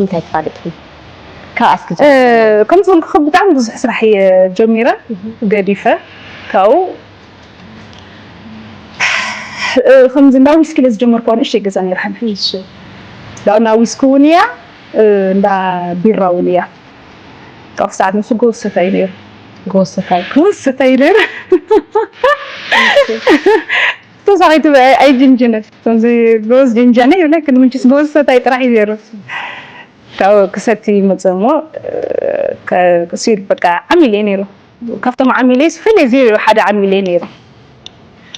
እንታይ ተፋሊጥኩም? ካብ ኣስኪ ከምዚ ኢልኩ ብጣዕሚ ብዙሕ ስራሕ እየ ጀሚረ፣ ገዲፈ ካብኡ ከምዚ እንዳ ዊስኪ ኢለ ዝጀመርኩዋ ንእሽተይ ገዛ ነይራ። እንዳ ዊስኪ እውን እያ፣ እንዳ ቢራ እውን እያ። ካብቲ ሰዓት ንሱ ጎሰታይ ነይሩ። ጎሰታይ ጎሰታይ ነይሩ። ተሳኺቱ ኣይጅንጅነት ከምዚ ጎስ ጅንጃነ ይብለ፣ ግን ምንጭስ ጎሰታይ ጥራሕ እዩ ነይሩ። ካብ ክሰቲ ይመፅእ እሞ ሲል በቃ ዓሚል እየ ነይሩ። ካብቶም ዓሚል እየ ስፍል እዚ ሓደ ዓሚል እየ ነይሩ።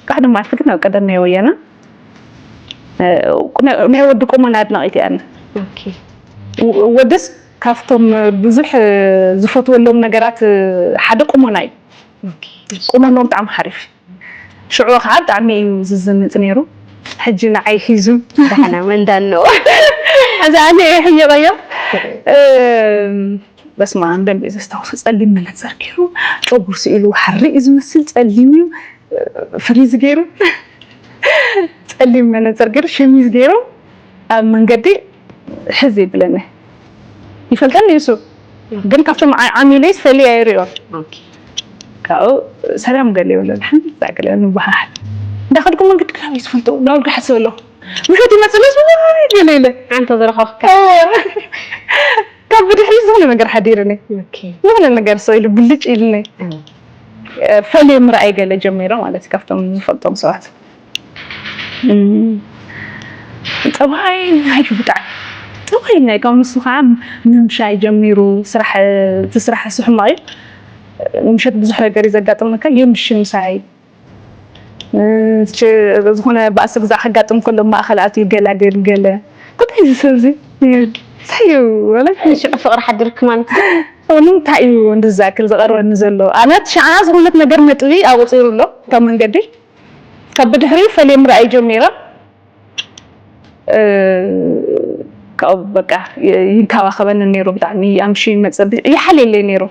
ካብ ድማ ኣልፍግን ኣብ ቀደም ናይ ወያነ ናይ ወዲ ቁመና ኣድናቂት እየ ኣነ። ወድስ ካብቶም ብዙሕ ዝፈትወሎም ነገራት ሓደ ቁመና እዩ። ቁመኖም ብጣዕሚ ሓሪፍ እዩ። ሽዑ ከዓ ብጣዕሚ እዩ ዝዝንጥ ነይሩ። ሕጂ ንዓይ ሒዙ ዳሕና መንዳኖ ሕዚ ኣነ እየ ሕየቀዮ። በስመ ኣብ ደንብ እዩ ዘስታውሱ። ፀሊም መነፀር ገይሩ፣ ጨጉሩ ስኢሉ ሓሪ እዩ ዝመስል፣ ፀሊም እዩ። ፍሪዝ ገይሩ፣ ፀሊም መነፀር ገይሩ፣ ሸሚዝ ገይሩ ኣብ መንገዲ ሕዚ ይብለኒ። ይፈልጠኒ እዩ እሱ፣ ግን ካብቶም ዓሚለይስ ፈሊየ ኣይሪኦን። ካብኡ ሰላም ገለ ይብሎ፣ ኣልሓምዱሊላህ ገለ ንበሃሃል። እንዳኸድኩ መንገዲ ክላም እዩ ዝፈልጦ፣ እንዳበልኩ ይሓስብ ኣለኹ። ምሸት ይመፅእ መስ ገለ ኢለ ኣንተ ዝረኸብካ ካብ ብድሕሪ ዝኾነ ነገር ሓዲርኒ፣ ዝኾነ ነገር ሰው ኢሉ ብልጭ ኢልኒ። ፈሊየ ምርኣይ ገለ ጀሚረ ማለት እዩ ካብቶም ዝፈልጦም ሰባት። ፀባይ ናይ ብጣዕሚ ፀባይ ናይ ካብ ንሱ ከዓ ምምሻይ ጀሚሩ። ስራሕ እቲ ስራሕ እሱ ሕማቕ እዩ። ምሸት ብዙሕ ነገር እዩ ዘጋጥመካ። የምሽ ምሳይ ዝኾነ ባእሲ ግዛዕ ከጋጥም ከሎ ማእኸል ኣትዩ ይገላገል ገለ። እንታይ እዚ ሰብ እዚ እንታይ እዩ? ሽዑ ፍቕሪ ሓዲርክ ማለት እዩ። ንምንታይ እዩ እንደዚ ዝኣክል ዝቐርበኒ ዘሎ? ኣነ እቲ ሽዓ ዝኾነት ነገር ነጥቢ ኣቑፂሩ ኣሎ ካብ መንገዲ። ካብ ብድሕሪኡ ፈሊየ ምርኣይ ጀሚረ። ካብኡ በቃ ይንከባኸበኒ ነይሩ፣ ብጣዕሚ ኣምሽዩ ይመፀ ይሓልየለይ ነይሩ።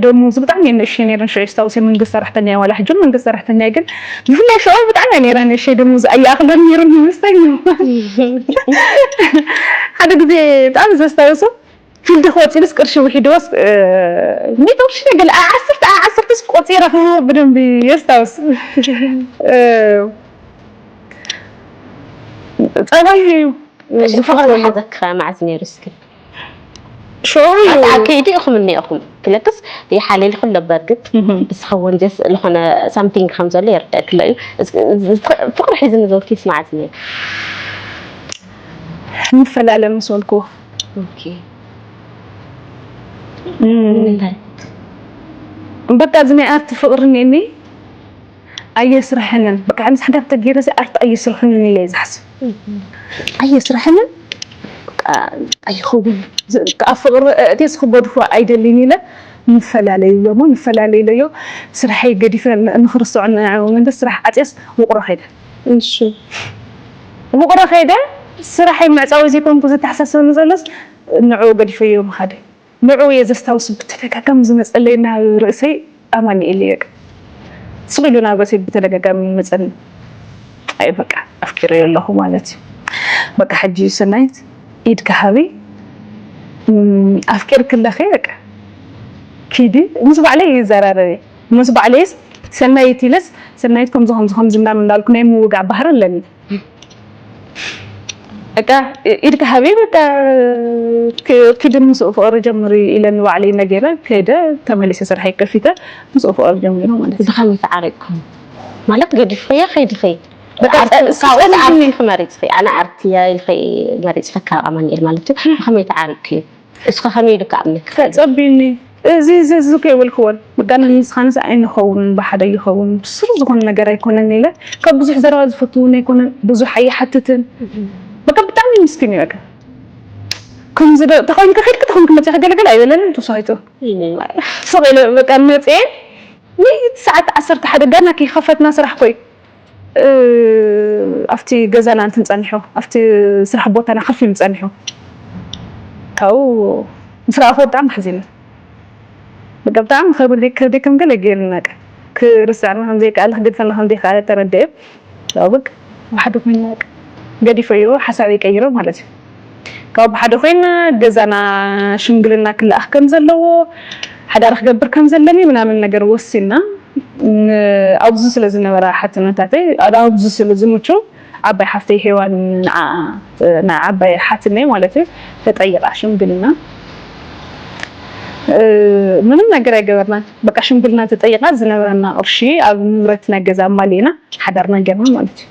ደሞዝ ብጣዕሚ እየ ንእሽተይ ነይረ። ንሽዑ የስታውስ እየ መንግስቲ ሰራሕተኛ እየ፣ ዋላ ሕጂ እውን መንግስቲ ሰራሕተኛ እየ፣ ግን ብፍላይ ሽዑ ብጣዕሚ እየ ነይረ ንእሽተይ። ደሞዝ ኣይኣኽለን ነይሩ ይመስለኒ። ሓደ ግዜ ብጣዕሚ ዘስታውሶ ፊልድ ክወፅእልስ ቅርሺ ውሒድዎስ ሚእቲ ቅርሺ ገለ ዓሰርተ ዓሰርተስ ቆፂረ ብደንቢ የስታውስ። ፀባይ እዩ ዝፈቐዶ ሓዘካ መዓዝ ነይሩ እስኪ? ሽዑ እዩ ኣብ ከይዲ ኢኹም እኒኦኹም ክለክስ ይሓለልኹም ነበር ግን ብስኸውን ጀስ ዝኾነ ሳምቲንግ ከም ዘሎ የርዳእ ክሎ እዩ። ፍቕሪ ሒዝኒ ዘውቲስ መዓዝ ነይሩ? ንፈላለ ምስ በልኩዎ እንታይ በቃ እዚ ናይ ኣርቲ ፍቕሪ እኒኒ ኣየስርሐንን። በቃ ምስ ሓዳር ተገይረ እዚ ኣርቲ ኣየስርሐንን ኢለ እየ ዝሓስብ። ኣየስርሐንን በቃ ኣይኸውን። ካብ ፍቕሪ እቴስ ክገድፎ ኣይደልን ኢለ ንፈላለዩ ኢሎሞ ንፈላለዩ ኢለዮ። ስርሐይ ገዲፈ ንክርስዖ ንመንግስቲ ስራሕ ዓፅየስ ውቕሮ ከይደ። እሺ ውቕሮ ከይደ ስራሐይ ምዕፃዊ ዘይኮንኩ ዘተሓሳስበኒ ዘሎስ ንዑ ገዲፈዮ ምኻደ። ንዑ እየ ዘስታውስ ብተደጋጋሚ ዝመፀለይ ናብ ርእሰይ ኣማኒኤል እዩ። ስቕ ኢሉ ናብ ርእሰይ ብተደጋጋሚ ይመፀኒ። ኣይ በቃ ኣፍቂረዮ ኣለኹ ማለት እዩ። በቃ ሕጂ ሰናይት ኢድካ ሃቢ ኣፍቂርኪ ኣለኺ በቃ ኪዲ ምስ ባዕለይ ይዘራረብ እየ። ምስ ባዕለይስ ሰናይት ኢለስ ሰናይት ከምዚ ከምዚ ከምዚ እንዳምን እንዳልኩ ናይ ምውጋዕ ባህሪ ኣለኒ። በቃ ኢድካ ሃቢ በቃ ኪዲ ምስኡ ፍቕሪ ጀምሪ ኢለኒ ባዕለይ ነጊረ ከይደ ተመሊሰ ስርሐይ ከፊተ ምስኡ ፍቕሪ ጀሚረ ማለት እዩ። ብኸመይ ተዓሪቕኩም? ማለት ገዲፍኽዮ ከይድኺ? በቃ ካብኡስ ጸ- ኣርቲኺ መሪጽኺ፣ ኣነ ኣርቲያ ኢልኺ መሪጽኺ ካብ ኣማኑኤል ማለት እዩ። ብኸመይ ተዓሪቕክዮ? እስኺ ከመይ ኢሉ ክኣምነኪ? ተጸቢኒ እዚ እዚ እዚ እኮ የበልክዎን በቃ ንስኻንስ ኣይንኸውንን ብሓደ ይኸውን ብስሩ ዝኾነ ነገር ኣይኮነን ኢለ ካብ ብዙሕ ዘረባ ዝፈትውን ኣይኮነን ብዙሕ ኣይሓትትን በቃ ብጣዕሚ ምስኪን እዩ በቃ ከምዚ ዶ ተኾይንኪ ከድኪ ተኾይንኪ መፅእኺ ገለገለ ኣይበለንን ተሳይቶ ስቕ ኢለ በቃ መፅኤ ሚእቲ ሰዓት ዓሰርተ ሓደ ገና ከይኸፈትና ስራሕ ኮይ ኣብቲ ገዛና እንትን ጸኒሑ ኣብቲ ስራሕ ቦታና ከፊሉ ጸኒሑ ካብኡ ምስ ረኣኹ ብጣዕሚ ሓዚነ በቃ ብጣዕሚ ከብደይ ከም ገለ ገይሩኒ በቃ ክርስዕ ከም ዘይከኣለ ክገድፈኒ ከም ዘይከኣለ ተረድኤ በቃ ብሓደ ኮይና በቃ ገዲፈዮ ሓሳበይ ቀይረ ማለት እዩ ካብ ሓደ ኮይና ገዛና ሽምግልና ክለኣኽ ከም ዘለዎ፣ ሓዳር ክገብር ከም ዘለኒ ምናምን ነገር ወሲና። ን-፣ ኣብዚ ስለ ዝነበራ ሓትነታተይ፣ ኣብዚ ስለ ዝምቹ፣ ዓባይ ሓፍተይ ሄዋን ንዓ-፣ ንዓባይ ሓትነይ ማለት እዩ፣ ተጠይቓ ሽምግልና። እ፣ ምንም ነገር ኣይገበርናን። በቃ ሽምግልና ተጠይቓ ዝነበረና ቅርሺ ኣብ ንብረት ናይ ገዛ ኣማሊእና ሓዳርና ጌርና ማለት እዩ።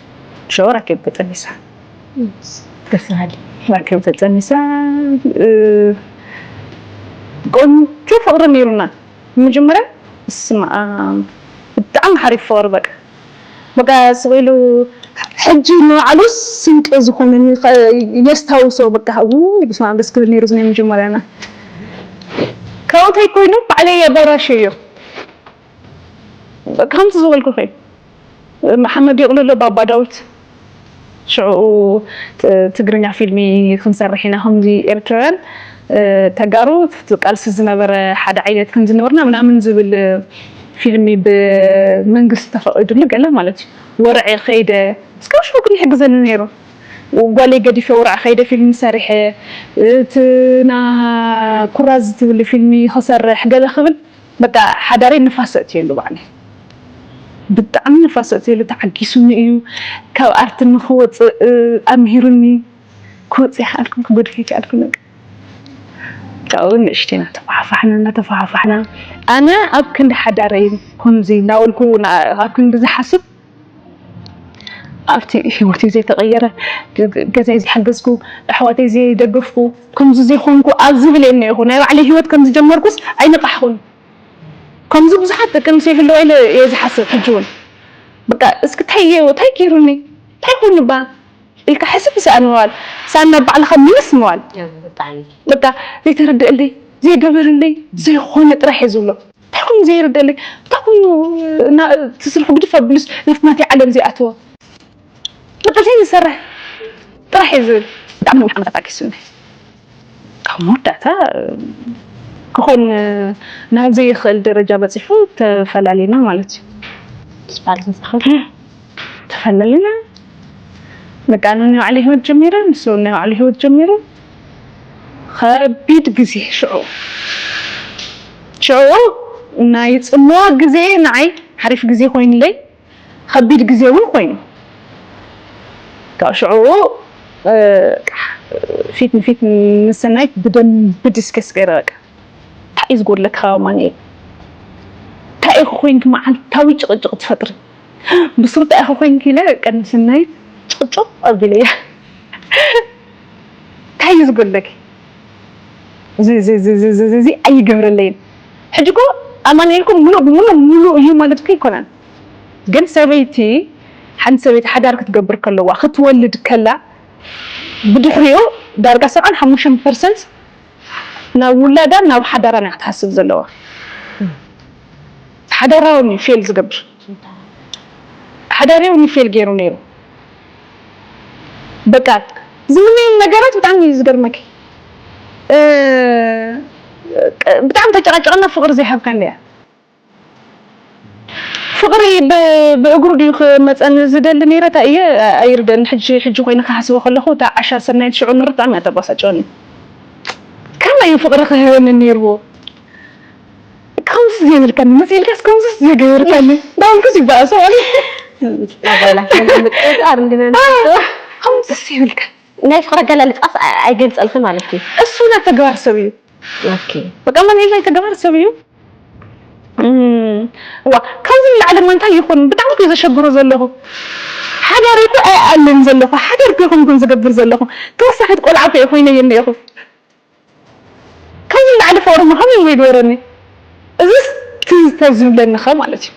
ሸው ራኬብ ተጠኒሳ። ደስ በሃሊ። ራኬብ ተጠኒሳ፣ እ፣ ቆንጆ ፍቕሪ ነይሩና። መጀመርያ፣ ስማ፣ ብጣዕሚ ሓሪፍ ፍቕሪ በቃ። በቃ ስቕ ኢሉ ሕጂ ንባዕሉ ስንቂ ዝኾነኒ ኸ-፣ የስታውሶ በቃ። ውይ፣ በስመ ኣብ ደስ ክብል ነይሩ እዚ ናይ መጀመርያና። ካብኡ እንታይ ኮይኑ ባዕለይ የበላሸዮ። ከምቲ ዝበልኩኺ፣ መሓመድ የቕልሎ፣ ባባ ዳዊት፣ ሽዑ ት-፣ ትግርኛ ፊልሚ ክንሰርሕ ኢና፣ ከምዚ ኤርትራውያን፣ እ፣ ተጋሩ፣ እቲ ቃልሲ ዝነበረ ሓደ ዓይነት ከም ዝነበርና ምናምን ዝብል ፊልሚ ብመንግስቲ ተፈቒዱሉ ገለ ማለት እዩ። ወርዒ ከይደ፣ እስካብ ሽዑ ግን ይሕግዘኒ ነይሩ። ጓለይ ገዲፈ ወርዒ ከይደ ፊልሚ ሰሪሐ፣ እቲ ና ኩራዝ ትብል ፊልሚ ክሰርሕ ገለ ክብል በቃ ሓዳረይ ንፋስ ኣእትየሉ ባዕለይ። ብጣዕሚ ንፋስ ኣእትየሉ፣ ተዓጊሱኒ እዩ። ካብ ኣርት ንክወፅእ፣ እ፣ ኣምሂሩኒ። ክወፅእ ይከኣልኩን ክጎድፍ ይከኣልኩን በቃ። ካብኡ ንእሽተይ እናተፋሓፋሕና፣ እናተፋሓፋሕና፣ ኣነ ኣብ ክንዲ ሓዳረይ ከምዚ እናበልኩ፣ ና-፣ ኣብ ክንዲ ዝሓስብ፣ ኣብቲ ህይወተይ ዘይተቐየረ፣ ገዛይ ዘይሓገዝኩ፣ ኣሕዋተይ ዘይደገፍኩ፣ ከምዚ ዘይኮንኩ ኣብ ዝብል እየ እኒኤኹ። ናይ ባዕለይ ህይወት ከም ዝጀመርኩስ ኣይነቃሕኹን። ከምዚ ብዙሓት ደቂ ኣንስትዮ ይህልዋ ኢለ እየ ዝሓስብ። ሕጂ እውን በቃ እስኪ እንታይ እየ፣ እንታይ ገይሩኒ፣ እንታይ ኮይኑ ባ ኢልካ ሕስብ ይሰኣን ምባል፣ ሰኣን ናብ ባዕልኻ ምልስ ምባል። ብጣዕሚ። በቃ ዘይተረድእለይ፣ ዘይገበረለይ፣ ዘይኾነ ጥራሕ እየ ዝብሎ። እንታይ ኮይኑ ዘይርደለይ? እንታይ ኮይኑ ና-፣ እቲ ስርሑ ግድፍ ኣቢሉስ ናብቲ ናተይ ዓለም ዘይኣተወ? በቃ ዘይንሰርሕ ጥራሕ እየ ዝብል። ብጣዕሚ ነዊሕ ዓመታት ኣጊሱኒ። ካብ መወዳእታ ክኾን ናብ ዘይኽእል ደረጃ በፂሑ ተፈላሊና ማለት እዩ። ተፈላሊና። በቃ፣ ኣነ ናይ ባዕለይ ህይወት ጀሚረ፣ ንሱ ናይ ባዕሉ ህይወት ጀሚሩ። ከቢድ ግዜ ሽዑ። ሽዑ ናይ ጽምዋ ግዜ ንዓይ ሓሪፍ ግዜ ኮይኑለይ፣ ከቢድ ግዜ እውን ኮይኑ። ካብ ሽዑ፣ እ፣ ፊት ንፊት ምስ ሰናይት ብደንቢ ዲስከስ ገይረ፣ በቃ፣ እንታይ እዩ ዝጎድለካ ካብ ኣማኑኤል? እንታይ ኢኺ ኮይንኪ መዓልታዊ ጭቕጭቕ ትፈጥሪ? ብስሩ እንታይ ኢኺ ኮይንኪ ኢለ፣ በቃ፣ ንሰናይት ጭቕጭቕ ኣቢለያ። እንታይ እዩ ዝጎድለኪ? እዚ፣ እዚ፣ እዚ ኣይገብረለይን። ሕጂ እኮ ኣማኑኤል እኮ ሙሉእ ብሙሉእ ሙሉእ እዩ ማለት እኮ ኣይኮነን። ግን ሰበይቲ፣ ሓንቲ ሰበይቲ ሓዳር ክትገብር ከለዋ፣ ክትወልድ ከላ፣ ብድሕሪኡ ዳርጋ ሰብዓን ሓሙሽተን ፐርሰንት ናብ ውላዳን ናብ ሓዳራን እያ ክትሓስብ ዘለዋ። ሓዳራ እውን እዩ ፌል ዝገብር። ሓዳር እውን እዩ ፌል ገይሩ ነይሩ። በቃ ዝምነዮም ነገራት ብጣዕሚ እዩ ዝገርመኪ። እ፣ ብጣዕሚ ተጨቃጨቅና ፍቅሪ ዘይሃብካኒ እያ። ፍቅሪ ብ-፣ ብእግሩ ድዩ ክመፀኒ ዝደሊ ነይረ? እታ እየ ኣይርደን። ሕጂ፣ ሕጂ ኮይነ ክሓስቦ ከለኹ እታ ዓሻ ሰናይት ሽዑ ንር ብጣዕሚ እያ ተባሳጨወኒ። ከመይ እዩ ፍቅሪ ክህበኒ ነይርዎ? ከምዚ ዘይብልካኒ መሲልካስ ከምዚ ዘይገበርካኒ እንዳበልኩስ ይበኣሶ ማለት እዩ። ምቅርቃር እንዲና ንፈልጦ። ከምዚ ዘይብልካ ናይ ፍቅሪ ኣገላልጻስ ኣይ-፣ ኣይገልጸልክን ማለት እዩ። እሱ ናይ ተግባር ሰብ እዩ። ኦኬ። በቃ መን ናይ ተግባር ሰብ እዩ። እም፣ ዋ፣ ካብዚ ንላዕሊ እማ እንታይ ይኹን? ብጣዕሚ እኮ ዘሸግሮ ዘለኹ። ሓዳር እኮ ኣይኣልን ዘለኹ። ሓዳር እኮ ይኹን ዝገብር ዘለኹ። ተወሳኺት ቆልዓ እኮ እየ ኮይነ እየ እኒኤኹ። ከምዚ ንላዕሊ ፍቕሪ መሃብ እዩ ወይ ግበረኒ። እዚስ ትዝ ተዝብለኒ ኸ ማለት እዩ።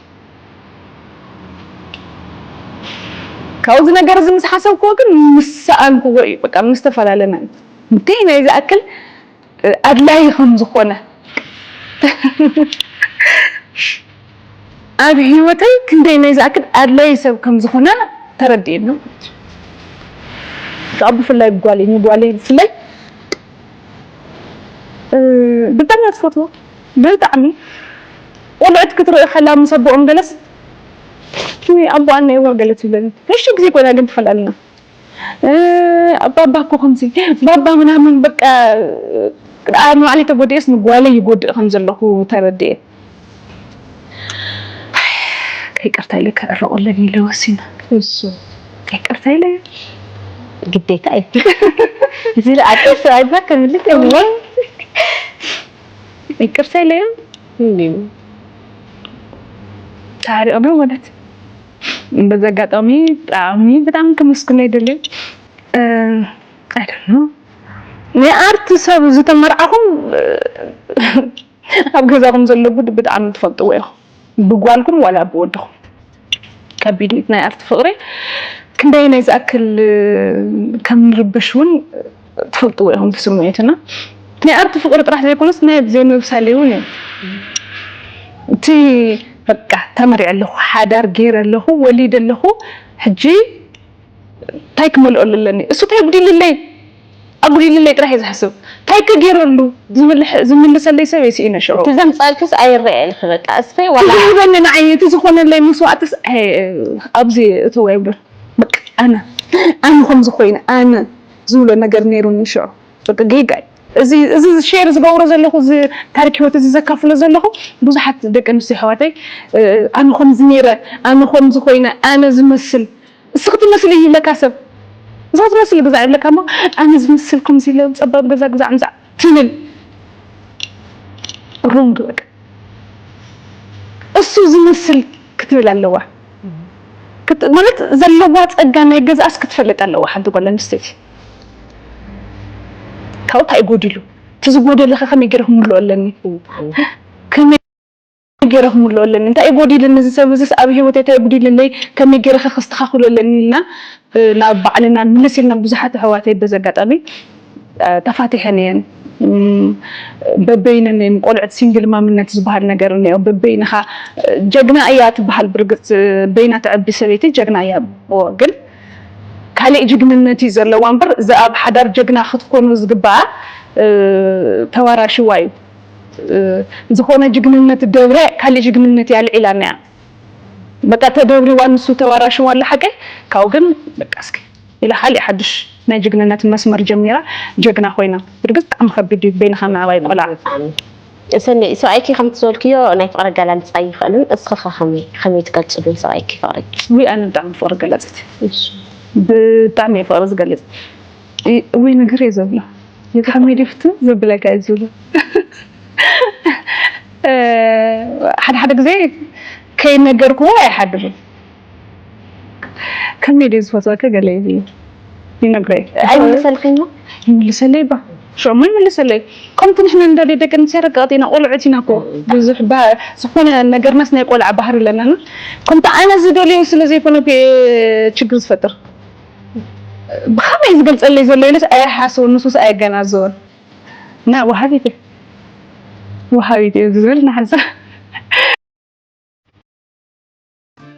ካብዚ ነገር እዚ ምስ ሓሰብክዎ ግን ምስ ሰኣንክዎ እዩ፣ በቃ ምስ ተፈላለና እዩ። ክንደይ ናይ ዝኣክል ኣድላዪ ከም ዝኾነ፣ ኣብ ህይወተይ ክንደይ ናይ ዝኣክል ኣድላዪ ሰብ ከም ዝኾነ ተረዲእኒ ማለት እዩ። ካብ ብፍላይ ጓለይ፣ ንጓለይ ብፍላይ፣ እ፣ ብጣዕሚ እያ ትፈትዎ። ብጣዕሚ። ቆልዑት ክትርኢ ከላ ምስ ኣቦኦም ገለስ፣ "ወይ ኣቦኣ እኒአዋ" ገለ ትብለኒ። ንእሽቶ ግዜ ኮይና ግን ትፈላለና። እ፣ ባባ እኮ ከምዚ፣ ባባ ምናምን በቃ፣ ኣነ ባዕለይ ተጎዲኤስ ንጓለይ ይጎድእ ከም ዘለኹ ተረድኤ። ከይቅርታ ኢለ ክዕረቑለይ ኢለ ወሲነ። እሱ ከይቅርታ ኢለ ግዴታ እዩ። እዚ ለኣቀስ ኣይባ ከምልክ እዋ። ይቅርታ ኢለዮ። እንዴ? ታሪቕ ነው ማለት። በዚ ኣጋጣሚ ብጣዕሚ፣ ብጣዕሚ ከመስግኖ ይደሊ። እ፣ I don't know። ናይ ኣርት ሰብ ዝተመርዓኹም፣ እ፣ ኣብ ገዛኹም ዘሎ ጉድ ብጣዕሚ ትፈልጥዎ ኢኹም። ብጓልኩም ዋላ ብወድኹም። ከቢድ እዩ ናይ ኣርት ፍቕሪ። ክንደይ ናይ ዝኣክል፣ እ፣ ከም ንርበሽ እውን ትፈልጥዎ ኢኹም እቲ ስምዒትና። ናይ ኣርት ፍቕሪ ጥራሕ ዘይኮነስ ናይ ዘይምብሳል እውን እዩ። እቲ በቃ ተመሪዐ ኣለኹ፣ ሓዳር ገይረ ኣለኹ፣ ወሊደ ኣለኹ፣ ሕጂ እንታይ ክመልኦሉ ኣለኒ? እሱ እንታይ ጉዲልለይ? ኣጉዲልለይ ጥራሕ እየ ዝሓስብ። እንታይ ከ ገይረሉ? ዝምልሕ-፣ ዝምልሰለይ ሰብ እየ ስኢነ ሽዑ። እቲ ዘምጻልክስ ኣይረኣየልኪ በቃ። እስኺ ዋላ ዝህበኒ ንዓይ እቲ ዝኾነለይ መስዋእትስ፣ ኣይ፣ ኣብዚ እትዎ ይብሎ። በቃ ኣነ፣ ኣነ ከምዚ ኮይነ፣ ኣነ ዝብሎ ነገር ነይሩኒ ሽዑ። በቃ ጌጋ እዩ። እዚ፣ እዚ ሼር ዝገብሮ ዘለኹ፣ እዚ ታሪክ ህይወት እዚ ዘካፍሎ ዘለኹ፣ ብዙሓት ደቂ ኣንስትዮ ኣሕዋተይ፣ እ፣ ኣነ ከምዚ ነይረ፣ ኣነ ከምዚ ኮይነ፣ ኣነ ዝመስል፣ እስኺ ትመስሊ ይብለካ ሰብ። እዛ ትመስል ግዛዕ ይብለካ እሞ፣ ኣነ ዝመስል ከምዚ ኢለ ጸባብ ገዛ ግዛዕ ምዛዕ ትብል። ሮንግ በቃ። እሱ ዝመስል ክትብል ኣለዋ። ክት-፣ ማለት ዘለዋ ጸጋ ናይ ገዛኣስ ክትፈልጥ ኣለዋ ሓንቲ ጓል ኣንስተይቲ። ካብኡ እንታይ ጎዲሉ? እቲ ዝጎደለኸ ከመይ ገይረ ክምልኦ ኣለኒ? ከመይ ገይረ ክምልኦ ኣለኒ? እንታይ እዩ ጎዲልኒ እዚ ሰብ እዚስ ኣብ ህይወተይ እንታይ እዩ ጉዲልለይ? ከመይ ገይረ ከ ከስተኻኽሎ ኣለኒ? ኢልና፣ እ፣ ናብ ባዕልና ንምለስ ኢልና ብዙሓት ኣሕዋተይ በዚ ኣጋጣሚ፣ እ፣ ተፋቲሐን እየን። እም፣ በበይነን እየን ቆልዑት ሲንግል ማምነት ዝበሃል ነገር እኒኦ። በበይንኻ፣ እ፣ ጀግና እያ ትበሃል። ብርግጽ፣ እ፣ በይና ትዕቢ ሰበይቲ ጀግና እያ። እዎ፣ ግን ካሊእ ጅግንነት እዩ ዘለዋ እምበር፣ እዚ ኣብ ሓዳር ጀግና ክትኮኑ ዝግባኣ፣ እ፣ ተዋራሽዋ እዩ። እ፣ ዝኾነ ጅግንነት ደብረ፣ ካሊእ ጅግንነት እያ ኣልዒላና እያ። በቃ ተደብሪዋ ንሱ ተዋራሽዋ ኣላ ሓቀይ፣ ካብኡ ግን በቃ እስኪ ኢላ ካሊእ ሓድሽ ናይ ጅግንነት መስመር ጀሚራ፣ ጀግና ኮይና። ብርግጽ ብጣዕሚ ከቢድ እዩ በይንኻ ምዕባይ ቆልዓ። ብጣዕሚ። ሰኒ፣ ሰብኣይኪ ከምቲ ዝበልክዮ ናይ ፍቕሪ ኣገላልጻ ኣይኽእልን፣ እስኺ ኸ ከመይ፣ ከመይ ትገልጽሉ ንሰብኣይኪ ፍቕሪ? ውይ፣ ኣነ ብጣዕሚ ፍቕሪ ገላጺት። እሺ። ብጣዕሚ እየ ፍቕሪ ዝገልጽ። እ፣ ወይ ነገር እየ ዘብሎ። ከመይ ድፍቱ ዘብለካ እዩ ዝብሎ። እ፣ ሓደ ሓደ ግዜ ከይነገርክዎ ኣይሓድርን። ከመይ ድዩ ዝፈትወካ ገለ እዩ ይነግረይ። ኣይምልሰልክን ዶ? ይምልሰለይ ባ። ሽዑ እሞ ይምልሰለይ። ከምቲ ንሕና እንዳለ ደቂ ኣንስትዮ ረቀቕቲ ኢና፣ ቆልዑት ኢና እኮ። ብዙሕ ባ-፣ ዝኾነ ነገርናስ ናይ ቆልዓ ባህሪ ኣለና። እና ከምቲ ኣነ ዝደልዮ ስለ ዘይኮነ እኮ እየ ችግር ዝፈጥር። ብኸመይ ዝገልጸለይ ዘሎ ኢለስ ኣይሓስቦን፣ ንሱስ ኣየገናዝቦን። እና ወሃቢት እየ። ወሃቢት እየ ዝብል ንሓንሳ።